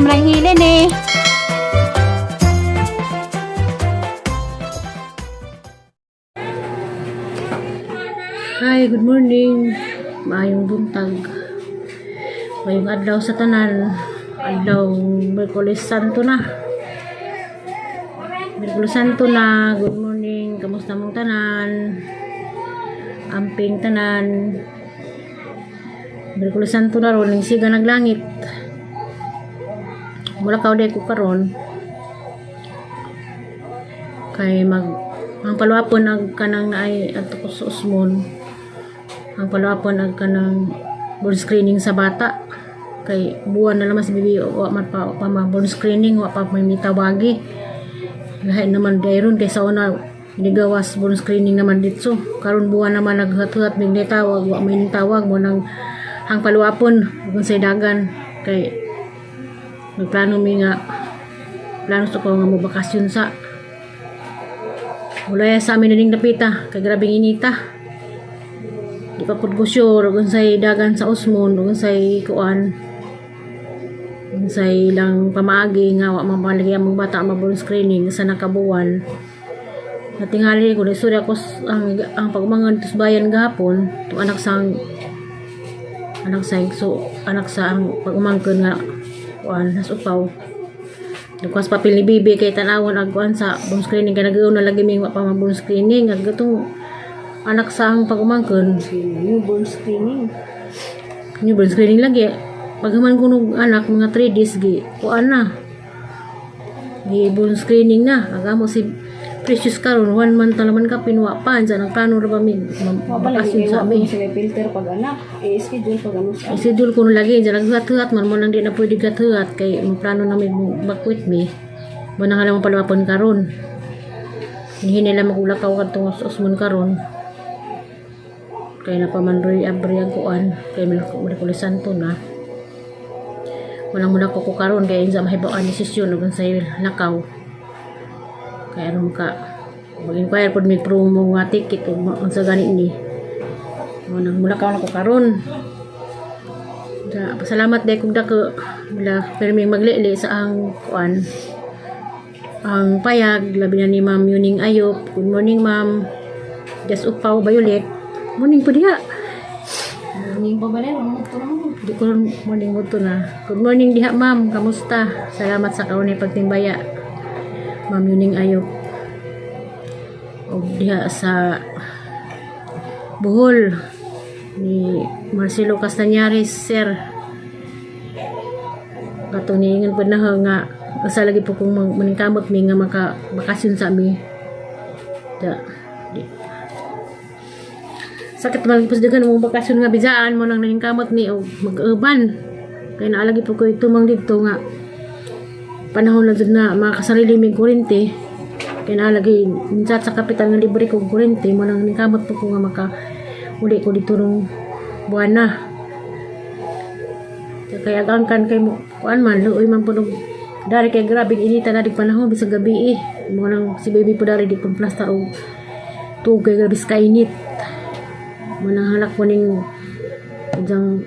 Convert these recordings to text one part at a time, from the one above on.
Nang hilin eh. Hi, good morning. Maayong buntag. Maayong adlaw sa tanan. Adlaw Miyerkules Santo na. Miyerkules Santo na. Good morning. Kamusta mong tanan? Amping tanan. Miyerkules Santo na ron. Siga naglangit. Mula ka ko karon. Kay mag ang paluapon ag kanang naay adto ko sa Usmon, ang paluapon ag kanang born screening sa bata kay buwan na naman si bibi, wa man pa, pa ma born screening, wa pa may mitawagi. Lahi naman dayron kay sa una nigawas born screening naman ditso, karon buwan naman naghathat mig tawag, wa may tawag mo nang ang paluapon kung sa dagan kay nagplano mi nga plano sa ko nga mo bakasyon sa Mulaya sa amin na napita, kay grabing inita. Di pa pud ko sure kung say dagan sa Usmon, kung say kuan. Kung say lang pamaagi nga wa mamalagi ang mga bata mabon screening sa nakabuwan. Natingali ko istorya ako ang pagmangan tos bayan gahapon, to anak sa so anak sa ang pagumangkon nga kuan nas upaw. Nagkuha papel ni Bibi kay tanawon ang kuan sa bone screening kay nag-una lagi mi wa pa ma bone screening ag gatong anak sa ang pagumangkon. Newborn screening. Newborn screening lagi paghuman ko nog anak mga 3 days gi kuan na, gi bone screening na. Agamo si Precious karon 1 month na naman ka pinwa pa dyan ang plano ra ba mi Wa pa lagi bakasyon kay sa wa amin. pa sila filter pag anak. I-schedule pag ano sa. I-schedule ko na lagi dyan naghuhat-huhat man mo nang di na pwede gathuhat kay plano namin mo bakwit mi mo nang alam mo palawapon karon. Hindi nila magulakaw kadtong usmon karon kay na pa man roy abri ang kuan kay Miyerkules Santo na. Walang muna ko karon kay insa mahibaw-an desisyon ug unsay lakaw kay aron maka mag-inquire pod mig promo nga ticket ug unsa gani ni mo nang mulakaw na ko karon. Da, pasalamat day kog dako mula perming maglili sa ang kuan ang payag, labi na ni Ma'am Yuning Ayop. Good morning, Ma'am. Just upaw Violet. Morning po diha. Morning pa ba rin? Ano to naman? Di ko rin morning mo to na. Good morning diha, Ma'am. Kamusta? Salamat sa kaunay pagtimbaya. Ma'am Yuning Ayop. O diha sa Bohol ni Marcelo Castañares, sir. Katong niingon po na ho nga asa lagi po kung maningkamot mi nga maka bakasyon sa mi. Da, di. Sakit man po sa dagan mo bakasyon nga bizaan mo nang naningkamot mi og mag-urban. Kay naalagi po ko itumang didto nga panahon na jud na makasarili mig kuryente. Kay naalagi minsan sa kapital nga libre kog kuryente mo nang ningkamot po ko nga maka uli ko dito rong buwan na. Kaya agangkan kay mo kuan man luoy man po dari kay grabe inita na di panahon bisag gabi eh. Mo nang si baby po dari di pong plaster og tuog kay grabe sa kainit. Mo nang halak po ning udyang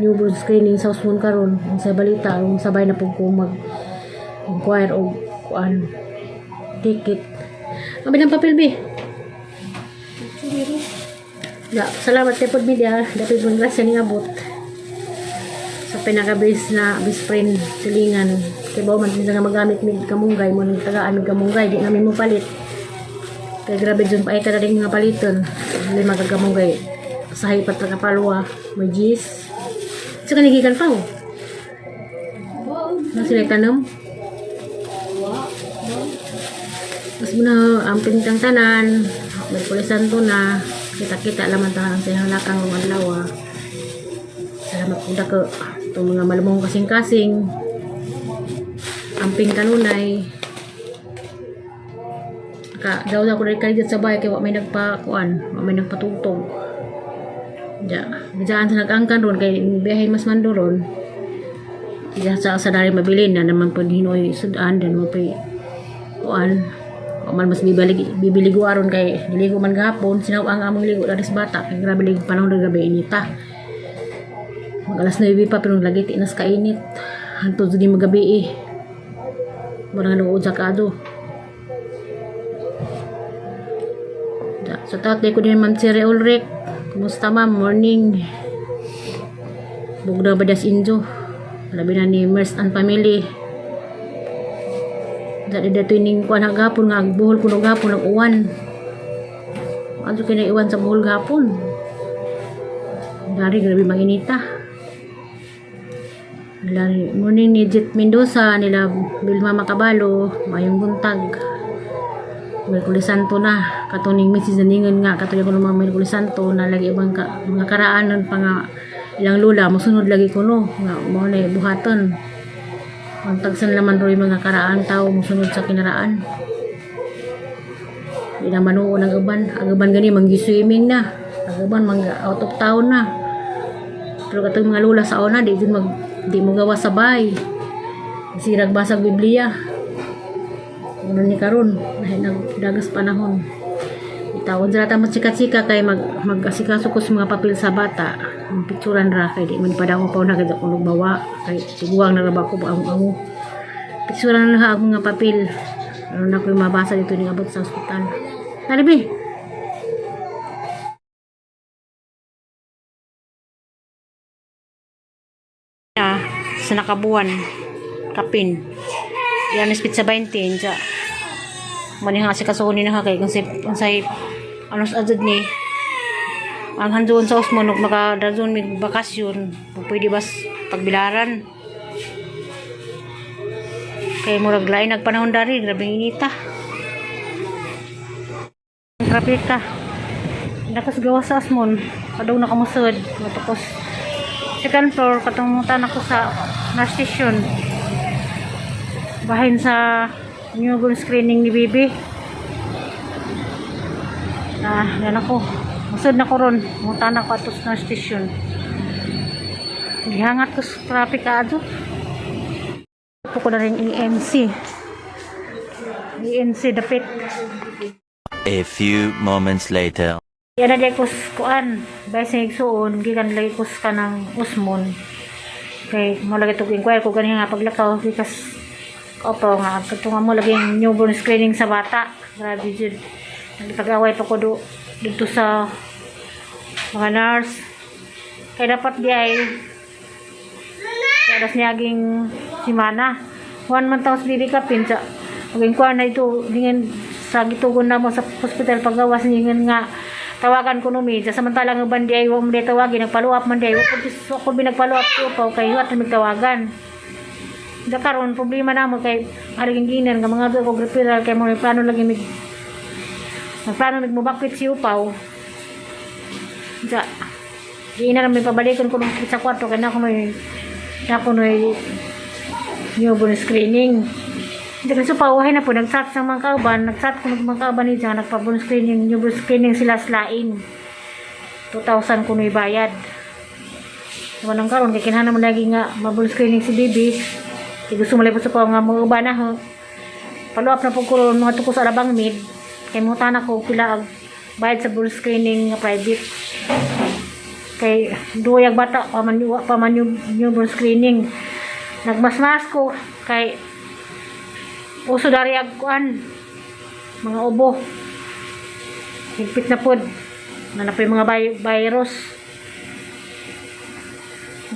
newborn screening sa Usmon karon ang sa balita ang sabay na po ko mag inquire og kuan ticket. Ang bilang papel bi. Ya, salamat kay pod media. Dapat pong grasya ning abot sa pinaka-base na best friend silingan kay bawo man sila nga magamit mig kamunggay mo nang tagaan mig kamunggay, di namin mo palit kay grabe dun pa ita na rin nga paliton lima ka kamunggay sahi pa ta kapalwa may gis sa kanigikan pa oh na sila tanom. Mas muna ang pintang tanan may pulisan to na kita-kita laman tahan sa iyang lakang ng adlaw ah. Salamat po dako itong mga malumong kasing-kasing. Amping kanunay. Ka daw daw ko rin kayo sa bahay kay wa may nagpakuan, wa may nagpatugtog. Ja, diyan sa nag-angkan ron kay biyahe mas man ron. Diyan sa dari mabilin na naman po hinoy sudan dan mo pa kuan. Wa man mas bibili bibili ko aron kay niligo man gahapon sinaw ang among ligo dari sa bata kay grabe lig panahon ng gabi inita. Mag alas 9 pa pero lagi tinas kainit. Hantod sige magabi eh. Mura nga luod sa kaado. Da, so tatay ko din, Ma'am Siri Ulrich. Kumusta, ma'am? Morning. Bugna Badas Injo. Labi na ni Mers and family. Dati dito ining kuan gapon nga buhol kuno gapon ang uwan. Ano kay iwan sa buhol gapon? Dari grabe manginita. Nila, morning ni Jet Mendoza, nila Vilma Macabalo, mayong buntag. Merkulis Santo na, katuning Mrs. Daningan nga, katuloy ko mga Merkulis Santo, na lagi ibang ka, mga karaanan pa nga ilang lula, musunod lagi ko no, nga mao na buhaton. Ang tagsan laman ro'y mga karaan tao, musunod sa kinaraan. Di na manuon ang uban. Ang uban gani, manggi-swimming na. Ang uban, mang out of town na. Pero katong mga lula sa una, di dun mag, di mo gawa sabay. Sirag basag Biblia. Ano ni karon, dahil nagdagas panahon. Itawon sila tamo chika-chika kay mag-asikaso ko sa mga papel sa bata. Ang picturan ra kay di man pa pa na ko bawa kay tiguang na ra ba ko ang amo. Picturan na ang mga papel. Ano na ko yung mabasa dito ni abot sa ospital. Dali be. Na sa nakabuan kapin. Yan is pizza 20 ja. Mani nga si kasunin na kay kung say ano sa adud ni ang handuon sa Osmo nuk makadazon mig bakasyon pwede bas pagbilaran kay murag lain nagpanahon dari, grabe inita, traffic ka nakas gawa sa Osmon padaw na kamusod matapos second floor katong ako sa nurse station bahin sa newborn screening ni Bibi na yan ako musod na ko ron mutan ako ato sa nurse station. Gihangat ko sa traffic kaadto po ko na rin EMC EMC dapit. A few moments later. Yan na ko kuan bay sa igsuon gikan lagi ko sa kanang usmon kay mo lagi tug inquire ko gani nga paglakaw because opo nga kato nga mo lagi newborn screening sa bata, grabe jud nagpag-away pa ko do dito sa mga nurse kay dapat di ay alas niaging simana 1 month house bibi ka pinsa mag-inquire na ito dingin sa gitugon na mo sa hospital pagawas ningon nga tawagan ko numi sa samantalang ang bandi ay wa mo di tawagin nagpalo up man di ay wa ko ko binagpalo up ko pa kay wat na tawagan. Da karon problema na mo kay ariging ginan nga mga ko referral kay mo may plano lagi mig magplano mig mobakwit si upaw. Da di na may pabalikon ko nung sa kwarto kay na ako may newborn screening. Hindi kasi pauhay na po, nag-chat sa mga kauban, nag-chat ko ng mga kauban ni Diyan, nagpa-born screening, newborn screening sila sa lain. 2,000 kuno bayad. Naman ang karon kay kinahanglan mo lagi nga ma-born screening si Bibi. Kay gusto mo lagi sa pa nga mga uban na ho. Follow up na po ko ron mga tuko sa Alabang Mid. Kay mutan ako pila ang bayad sa born screening nga private. Kay duwayag bata pa man yung newborn screening. Nagmasmas ko kay uso dari ag kuan mga ubo. Higpit na pod na na mga virus.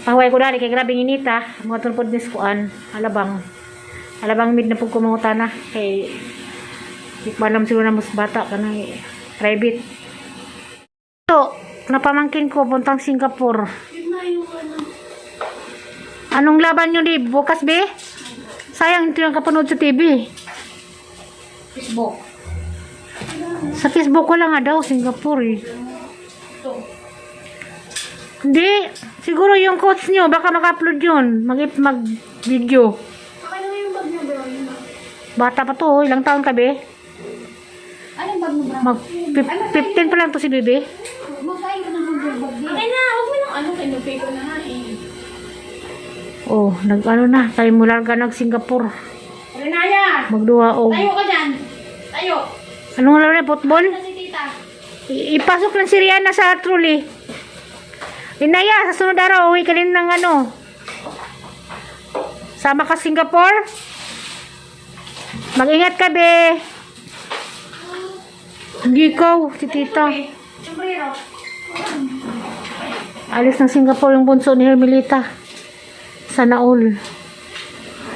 Pahuway ko dari kay grabe inita, mga tulpod nis kuan Alabang. Alabang Mid na pud ko mangutana kay di siguro na mas bata kanang private. So, napamangkin ko puntang Singapore. Anong laban nyo di bukas be? Sayang ito yung kapanood sa TV. Facebook. Sa Facebook ko lang nga daw, Singapore eh. Hindi. Siguro yung coach nyo, baka maka-upload yun. Mag-video. Okay na yung bag niya, bro. Bata pa to, oh. Ilang taon ka be? Anong bag mo, bro? Mag 15 pa lang to si bebe. Magkain ka ng bag bag. Okay na, huwag mo nang ano, kinupay ko na nga eh. Oh, nag ano na, tayo mula ka nag Singapore. Renaya! Magduha og. Tayo ka dyan! Tayo! Anong laro na football? Kasi tita. Ipasok lang si Rihanna sa trolley. Inaya, sa sunod araw, uwi ka rin ng ano. Sama ka Singapore? Mag-ingat ka, be. Hindi ikaw, si tita. Sombrero. Alis ng Singapore yung bunso ni Hermelita. Sana all.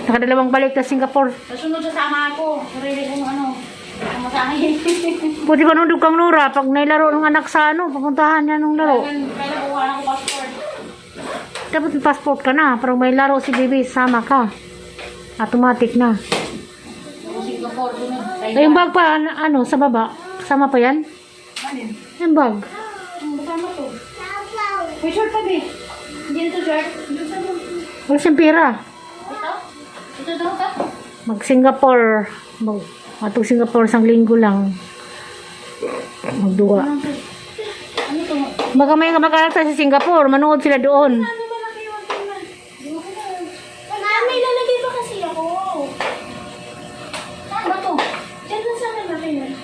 Nakadalawang balik na Singapore. Kasunod sa sama ako. Sarili kong ano. Pamasahe. Buti pa nung kang Nora, pag nailaro ng anak sa ano, pupuntahan niya nung laro. Kailan kuha na ako passport. Dapat may passport ka na, parang may laro si baby, sama ka. Automatic na. Ako Singapore. Sunod. Ay, yung bag pa, ano, sa baba. Kasama pa yan? Alin? Yung bag. Ang kasama to. May shirt pa, be. Hindi na to shirt. Wala siyang pera. Ito? Ito daw ka? Mag-Singapore. Atong Singapore, isang linggo lang. Magduwa. Ano to? Baka may kamag-anak tayo sa Singapore, manood sila doon. Ano malaki yung tingnan? Ah, may lalagay pa kasi ako. Saan ba to? Diyan lang sa akin, malaki yun.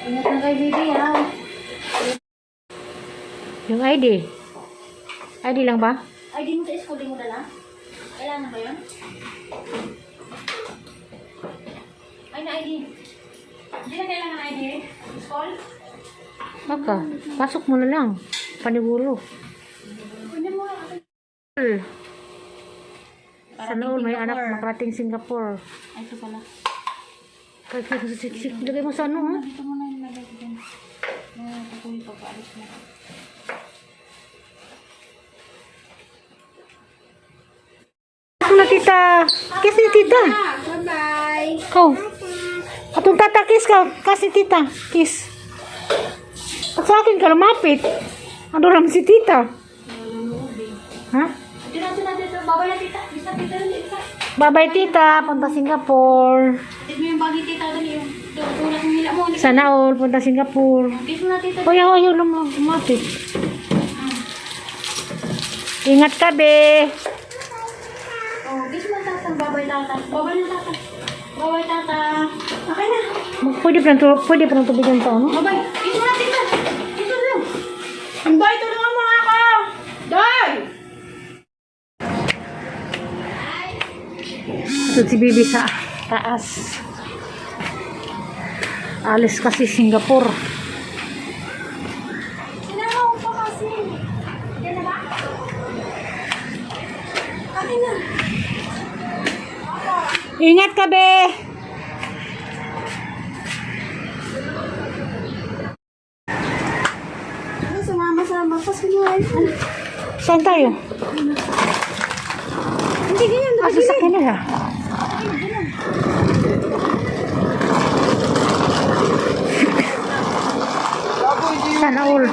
Ingat na kay baby, ha? Yung ID. ID lang ba? Ay, di mo sa school, di mo dala? Kailangan ba yun? Ay, na ID. Hindi na kailangan ID? School? Baka. Pasok mo na lang. Paniguro. Kunin mo nga. Sana all may anak makarating Singapore. Ay, ito pala. Kahit lagay mo sa ano, ha? Dito mo na yung lagay ko dyan. Mga tutuloy pagkaalis mo. Kiss mo na, tita. Kiss ni tita. Bye-bye! Ikaw. Atong tata, kiss ka. Kiss ni tita. Kiss. At sa akin ka lumapit. Ano ram si tita? Ha? Dito na, dito na, dito. Babay na, tita. Isa, tita, dali, isa. Bye-bye, tita. Punta Singapore. Tignan mo yung bagay, tita. Dali, yung tulak ng hila mo. Sana all. Punta Singapore. Kiss mo na, tita. Kuya, ayaw lumapit. Ingat ka, be. Oh, kiss mo na, tata. Babay, tata. Babay na, tata. Babay, tata. Okay na. Pwede pa ng tubigan to, no? Babay. Kiss mo na, tita. Kiss mo na. Day, tulungan mo nga ako! Day! Ito si Bibi sa taas. Alis kasi Singapore. Sinama ko pa kasi. Yan na ba? Akin na. Ingat ka, be! Ano, sumama-sama pa sa. Saan tayo? Hindi ganyan. Ah, sasakyan nila. Sana all.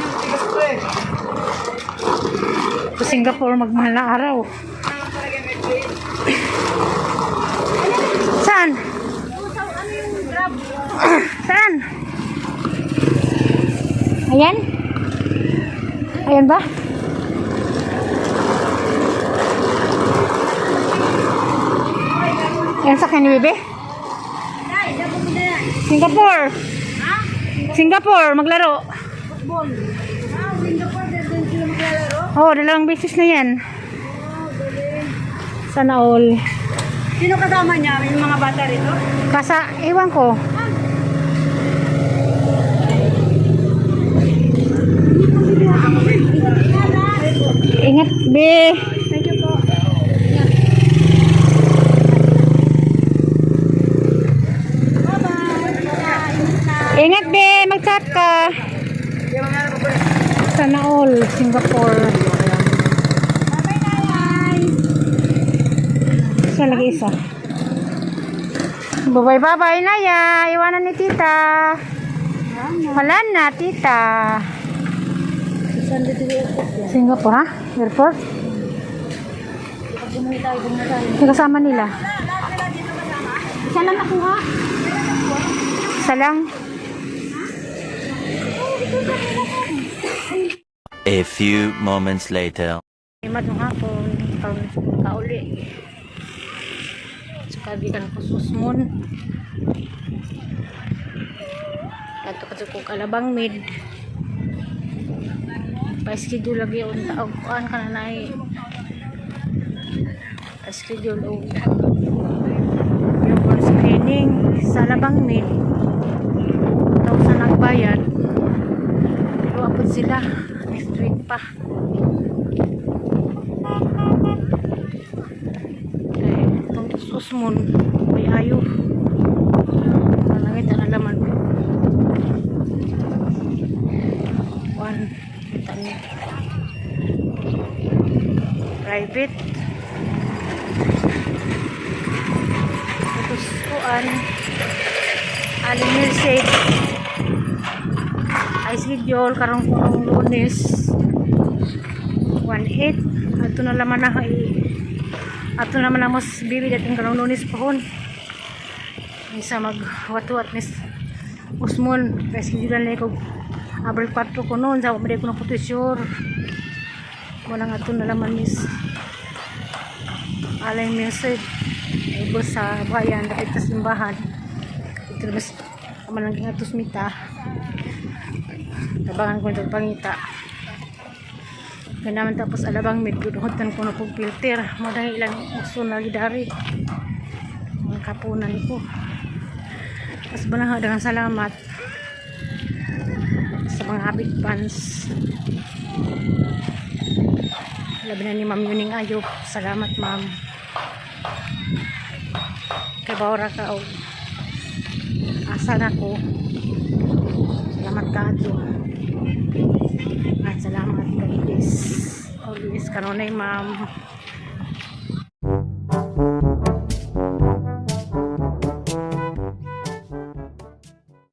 Sa Singapore, magmahal na araw. Saan? Saan? Ayan? Ayan ba? Ayan sa akin ni Bebe? Singapore. Singapore, maglaro. Football. Ah, Singapore, doon sila maglalaro? Oh, dalawang beses na yan. Sana all. Sino kasama niya? Yung mga bata rito? Kasa, ewan ko. Ingat, be. Thank you po. Bye-bye. Ingat, be. Mag-chat ka. Sana all, Singapore. Bye-bye, Nanay. Isa lagi isa. Bye-bye, bye-bye, Naya. Iwanan ni tita. Wala na, tita. Singapore, ha? Airport? May kasama nila. Isa lang nakuha. Isa lang. A few moments later. Madong hapon, karon kauli. Sa kabigan ko susmon. Kato kato ko kalabang mid. Pa-schedule lagi unta og kuan kana nay. Schedule og newborn screening sa Alabang Med. 1,000 ang bayad. Pero apod sila next week pa. Kay itong Usmon may ayo. Malangit ang alaman. One, tan private. Tapos kuan Aling Merced ay schedule karong kunong Lunes 1.8. Ato na laman na ato naman na mas bibi dating karong Lunes pohon isa magwat-wat mis Usmon kay schedule na ko Abril 4 ko noon sa ko na puto sure mo nang ato na laman mis Aling Merced ubos sa bayan dapit sa simbahan. Ito na mas kaman lang atos mita tabangan ko ito pangita kaya naman. Tapos Alabang Med duduhotan ko na kong filter mo dahil ilang uso na gidari mga kapunan ko. Tapos banang daghang salamat sa mga habit fans, labi na ni Ma'am Yuning Ayop. Salamat, ma'am, kay bawra ka og asa na ko. Salamat kaadto at salamat kay Liz o Liz kanunay, ma'am.